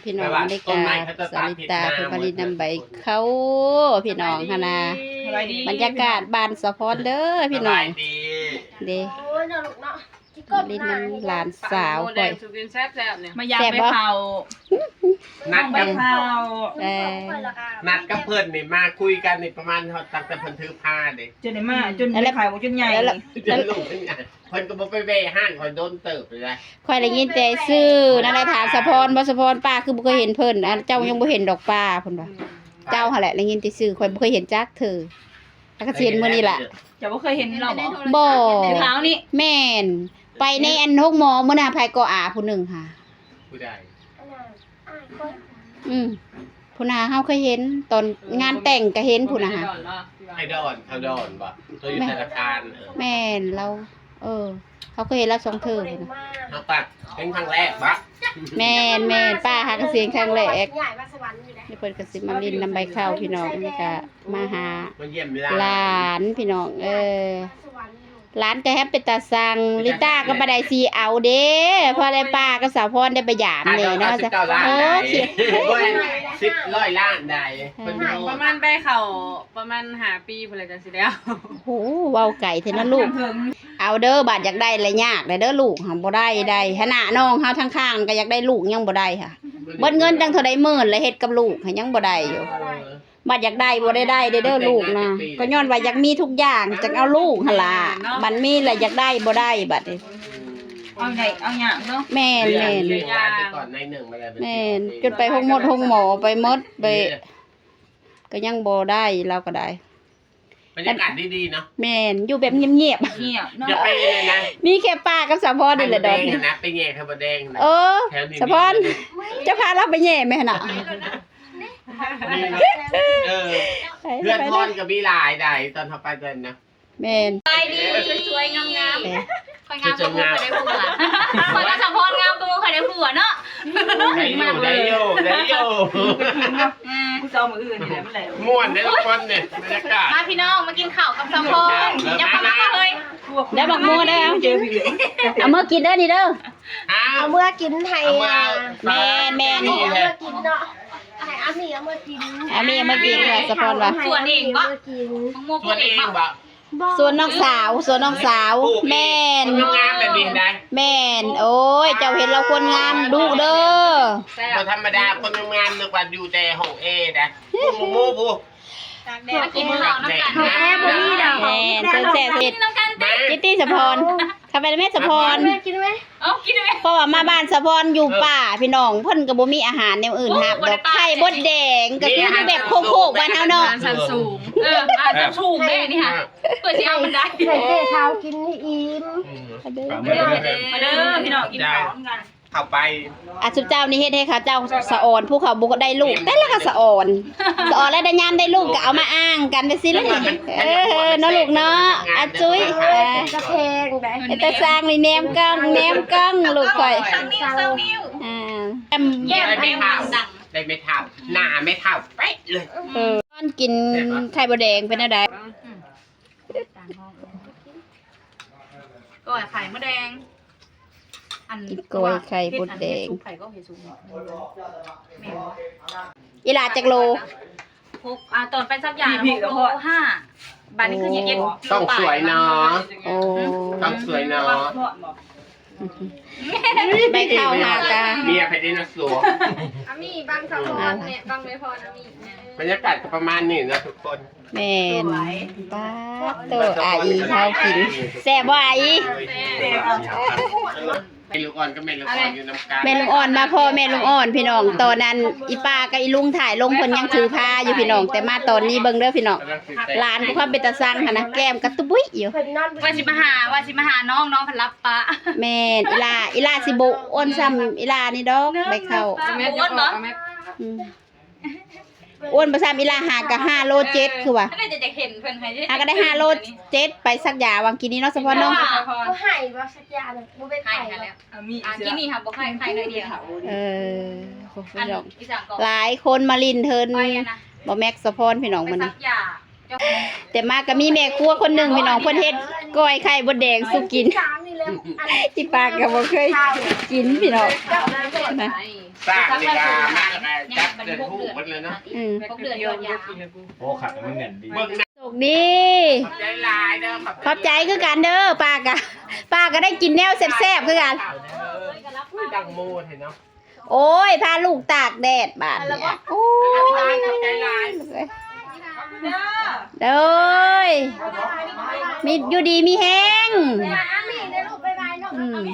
ພີ່ນ້ອງ ແຕ່ວ່າ ອາລິກາ ຕົ້ນໄມ້ເຂົາຈະ ສາລິຕາ ຕັດທິດ ເພິ່ນມາຫຼິ້ນນຳໃບເຂົ້າ ພີ່ນ້ອງຫັ້ນນະ. ສະບາຍດີ ບັນຍາກາດບ້ານສະພອນເດີພີ່ນ້ອງ ສະບາຍດີ ເດ້. ໂອ້ຍ ເນາະ ລູກເນາະ ມາຫຼິ້ນນຳຫຼານສາວຂ້ອຍ ມາຢາມ ແຊບບໍ່? ໄປເຂົ້າ ນັດກັບ ໄປເຂົ້າ ເອີ ນັດກັບເພິ່ນນີ້ ມາຄຸຍກັນນີ້ ປະມານຮອດຕັ້ງແຕ່ເພິ່ນຖືພາເດ້ ຈົນໄດ້ມາ ອືມ ຈົນໄດ້ຂາຍ ຈົນໃຫຍ່ ຈົນລູກຈົນໃຫຍ່. ເພິ່ນກໍບໍ່ໄປແວ່ຮ້ານຂ້ອຍດົນເຕີບເລີຍ. ຂ້ອຍໄດ້ຍິນແຕ່ຊື່ນັ້ນແຫຼະ ຖາມສະພອນ ບໍ່ ສະພອນ ປ້າຄືບໍ່ເຄີຍເຫັນເພິ່ນ? ອັນເຈົ້າຍັງບໍ່ເຫັນດອກປ້າ ເພິ່ນວ່າ. ອືມ ເຈົ້າຫັ້ນແຫຼະໄດ້ຍິນແຕ່ຊື່ ຂ້ອຍບໍ່ເຄີຍເຫັນຈັກເທື່ອ ແລ້ວກໍຊິເຫັນມື້ນີ້ລະ. ເຈົ້າບໍ່ເຄີຍເຫັນລາວບໍ່? ບໍ່ ເຫັນແຕ່ເຊົ້ານີ້. ແມ່ນ ໄປໃນອັນໂຮງໝໍມື້ນັ້ນ ໃຜກໍອາຜູ້ໜຶ່ງຫາ ຜູ້ໃດ? ອືມ ພຸ້ນນະ ເຮົາເຄີຍເຫັນຕອນງານແຕ່ງກໍເຫັນພຸ້ນນະ. ໄອ້ດອນ ເຖົ້າດອນບໍ່? ຕົວຢູ່ທະນາຄານ. ເອີ ແມ່ນລາວ ເອີ ເຮົາເຄີຍເຫັນລາວສອງເທື່ອພຸ້ນນະ. ເຮົາປາກເຫັນຄັ້ງແລກບໍ່? ແມ່ນໆ ປ້າຫາກະຊິເຫັນຄັ້ງແລກ. ນີ້ເພິ່ນກໍຊິມາຫຼິ້ນນຳໃບເຂົ້າພີ່ນ້ອງ ນີ້ກະມາຫາ ມາຢ້ຽມຫຼານ ຫຼານພີ່ນ້ອງ ເອີ. ຫຼານກໍແຮງເປັນຕາຊັງ ລິຕ້າກໍບໍ່ໄດ້ຊິເອົາເດ້ ພໍໄດ້ປ້າກັບສາວພອນໄດ້ໄປຢາມແດ່ເນາະ. ຫ້າຮ້ອຍເກົ້າສິບເກົ້າລ້ານ ເອີ ໄດ້ ບໍ່ແມ່ນ ສິບ ຮ້ອຍລ້ານໄດ້ ເອີ ເພິ່ນ ປະມານ ປະມານໃບເຂົ້າປະມານຫ້າປີພຸ້ນແຫຼະຈັ່ງຊິໄດ້ເອົາ. ໂອ້ ເວົ້າໄກແທ້ເນາະລູກ. ເອົາເດີ ບາດຢາກໄດ້ລະຍາກແຫຼະເດີລູກ ຫາບໍ່ໄດ້ໃດ. ຂະໜາດນ້ອງເຮົາທາງຂ້າງກໍຢາກໄດ້ລູກຍັງບໍ່ໄດ້ຫາ ເບິດເງິນຕັ້ງເທົ່າໃດໝື່ນ ແລະເຮັດກັບລູກຫາຍັງບໍ່ໄດ້ຢູ່. ເອີ ບັດຢາກໄດ້ບໍ່ໄດ້ໄດ້ເດີລູກນະ ກໍຍ້ອນວ່າຢາກມີທຸກຢ່າງ ຈັ່ງເອົາລູກຫັ້ນລະ. ບັດມີລະຢາກໄດ້ບໍ່ໄດ້ບັດນີ້ ເອົາໄດ້ເອົາຍາກເນາະ. ແມ່ນໆ ແມ່ນ ຈົນໄປໂຮງໝົດໂຮງໝໍໄປໝົດ ໄປ ກໍຍັງບໍ່ໄດ້ ລາວກໍໄດ້. ບັນຍາກາດດີໆເນາະ. ແມ່ນ ຢູ່ແບບງຽບໆ ງຽບເນາະ ຢ່າໄປເລີຍນະ. ມີແຄ່ປ້າກັບສາວພອນນີ້ແຫຼະດອກ ໄປແຍ່ໄຂ່ມົດແດງນະ. ເອີ ສາວພອນ ເຈົ້າພາລາວໄປແຍ່ແມ່ນະ. ເອີ ເຮືອນພອນກໍມີຫຼາຍໃດ໋ ຕອນເຮົາໄປຕອນນັ້ນນະ. ແມ່ນ ສະບາຍດີ ສວຍໆງາມໆ. ເອີ ຂ້ອຍງາມກວ່າໝູ່ ຂ້ອຍໄດ້ຜົວ ຂ້ອຍກໍສະພອນງາມກວ່າໝູ່ ຂ້ອຍໄດ້ຜົວເນາະ. ໄດ້ຢູ່ ໄດ້ຢູ່ ໄດ້ຢູ່ ເອີ ຜູ້ສາວມື້ອື່ນນີ້ແຫຼະ ມັນໄດ້ມ່ວນເດ້ທຸກຄົນນີ້ ບັນຍາກາດ. ມາພີ່ນ້ອງ ມາກິນເຂົ້າກັບສະພອນ ຢ່າພາມາເຮີ້ຍ ໄດ້ບັກໂມໄດ້ ເອົາເມືອກິນເດີນີ້ເດີ. ເອົາເມືອກິນໃຫ້ ແມ່ນໆ ໃຫ້ເອົາເມືອກິນເນາະ ໃຫ້ອາມີເອົາເມືອກິນ ອາມີເອົາເມືອກິນ ສະພອນວ່າ ສວນເອງບໍ່? ສວນເອງບໍ່? ສວນນ້ອງສາວ ສວນນ້ອງສາວ ແມ່ນ ຄົນງາມແບບນີ້ໄດ໋ ແມ່ນ. ໂອ້ຍ ເຈົ້າເຫັນລາວຄົນງາມດຸເດີ ບໍ່ທຳມະດາ ຄົນງາມ ນຶກວ່າຢູ່ແຕ່ຫ້ອງແອໄດ໋. ໝູ່ຜູ້ ມາກິນເຂົ້ານຳກັນ ຫ້ອງແອບໍ່ມີດອກ ແມ່ນ ແຊບໆ ກິນນຳກັນຕິ ກິດຕິສະພອນ ເຂົ້າໄປແມ່ສະພອນ ກິນໄວ້ ເອົາກິນໄວ້ ເພາະວ່າມາບ້ານສະພອນຢູ່ປ່າ ເອີ ພີ່ນ້ອງ ເພິ່ນກໍບໍ່ມີອາຫານແນວອື່ນຮັບດອກ ໄຂ່ມົດແດງ ກໍຄືຢູ່ແບບໂຄກໆ ບ້ານເຮົາເນາະ ອາຫານຊັ້ນສູງ ເອີ ອາຫານຊັ້ນສູງເດ້ນີ້ຫາ ເພື່ອຊິເອົາມັນໄດ້ ໃຫ້ເຈ້ເຖົ້າກິນໃຫ້ອີ່ມ ມາເດີ ມາເດີ ມາເດີພີ່ນ້ອງ ກິນເຂົ້ານຳກັນ ເຂົ້າໄປ ອ່ະ ຊຸມເຈົ້ານີ້ເຮັດໃຫ້ເຂົາເຈົ້າສະອອນ ຜູ້ເຂົາບໍ່ໄດ້ລູກ ແຕ່ລະກໍສະອອນ ສະອອນແລ້ວໄດ້ຍາມໄດ້ລູກກໍເອົາມາອ້າງກັນໄປຊີ້ລະນີ້ ເອີ ເນາະລູກເນາະ ອາຈຸ້ຍ ເປັນຕາແພງໄດ໋ ເປັນຕາຊ່າງນີ້ ແນມກ້ອງ ແນມກ້ອງລູກຂ້ອຍ ອ່າ ແກ້ມ ແກ້ມໄດ້ແມ່ເຖົ້າ ໜ້າແມ່ເຖົ້າເປະເລີຍ ເອີ ຕອນກິນໄຂ່ມົດແດງເປັນແນວໃດ? ກ້ອຍໄຂ່ມົດແດງ ອັນ ກິນກ້ອຍໄຂ່ມົດແດງ ເຮັດອັນເຮັດຊຸບໄຂ່ກໍເຮັດຊຸບເນາະ ແມ່ນບໍ່? ອີ່ຫຼ້າຈັກໂລ? ຫົກ ອ່າ ຕອນໄປສັກຢາ ຫົກໂລຫ້າ ບັດນີ້ຄືສິບເຈັດໂລປາຍ ຕ້ອງສວຍເນາະ ໂອ້ ຕ້ອງສວຍເນາະ ໃບເຂົ້າຫາກະ ເມຍໃຜເດນະສັວ ອາມີບັງສະພອນແມ່ ບັງແມ່ພອນອາມີ ບັນຍາກາດກໍປະມານນີ້ເນາະທຸກຄົນ ແມ່ນ ປາດໂຕ ອາອີເຮົາກິນ ແຊບບໍ່ອາອີ? ແມ່ລູກອ່ອນກັບແມ່ລູກອ່ອນຢູ່ນຳກັນ ແມ່ລູກອ່ອນມາພໍ້ແມ່ລູກອ່ອນພີ່ນ້ອງ ຕອນນັ້ນອີ່ປ້າກັບອີ່ລຸງຖ່າຍລົງ ເພິ່ນຍັງຖືພາຢູ່ພີ່ນ້ອງ ແຕ່ມາຕອນນີ້ເບິ່ງເດີພີ່ນ້ອງ ຫຼານກໍຄວາມເປັນຕາຊັງຫັ້ນນະ ແກ້ມກະຕຸບຸຍຢູ່ ວ່າຊິມາຫາ ວ່າຊິມາຫານ້ອງ ນ້ອງພັດລັບປະ ແມ່ນ ອີ່ຫຼ້າ ອີ່ຫຼ້າຊິບໍ່ອ້ວນຊ່ຳອີ່ຫຼ້ານີ້ດອກ ໃບເຂົ້າ ບໍ່ອ້ວນບໍ່? ອືມ ອ້ວນບໍ່ຊ້ຳ ອີ່ຫຼ້າຫາກະຫ້າໂລເຈັດຄືວ່າ ຫາກະໄດ້ຫ້າໂລເຈັດ ໄປສັກຢາຫວ່າງກີ້ນີ້ເນາະ ສະພອນເນາະ ເຂົາໃຫ້ບໍ່ສັກຢາ ບໍ່ໄປໄຂ້ ໃຫ້ແລ້ວ ອ່າ ກີ້ນີ້ຫາບໍ່ໄຂ້ ໄຂ້ໜ້ອຍດຽວ ເອີ ຫຼາຍຄົນມາຫຼິ້ນເທິນ ບໍ່ແມັກສະພອນພີ່ນ້ອງມື້ນີ້ ແຕ່ມາກະມີແມ່ຄົວຄົນໜຶ່ງພີ່ນ້ອງ ເພິ່ນເຮັດກ້ອຍໄຂ່ມົດແດງສູ່ກິນ ອີ່ປ້າກະບໍ່ເຄີຍກິນພີ່ນ້ອງ ນະ. ສ້າງນີ້ກະມາແລ້ວກະຈັບເດືອນຮູ້ໝົດເລີຍເນາະ ອືມ ຫົກເດືອນຢອດຢາ ໂອ້ ຄັກ ມັນແໜ້ນດີ ເບິ່ງນະ ໂຊກດີ ຂອບໃຈຫຼາຍເດີ ຂອບໃຈ ຂອບໃຈຄືກັນເດີ ປ້າກະ ປ້າກະໄດ້ກິນແນວແຊບໆຄືກັນ ເອີ ອຸ້ຍ ດັງໂມແທ້ເນາະ ໂອ້ຍ ພາລູກຕາກແດດບາດນີ້ ໂອ້ຍ ຂອບໃຈຫຼາຍ ໂດຍ ມີ ຢູ່ດີມີແຮງ ອືມ.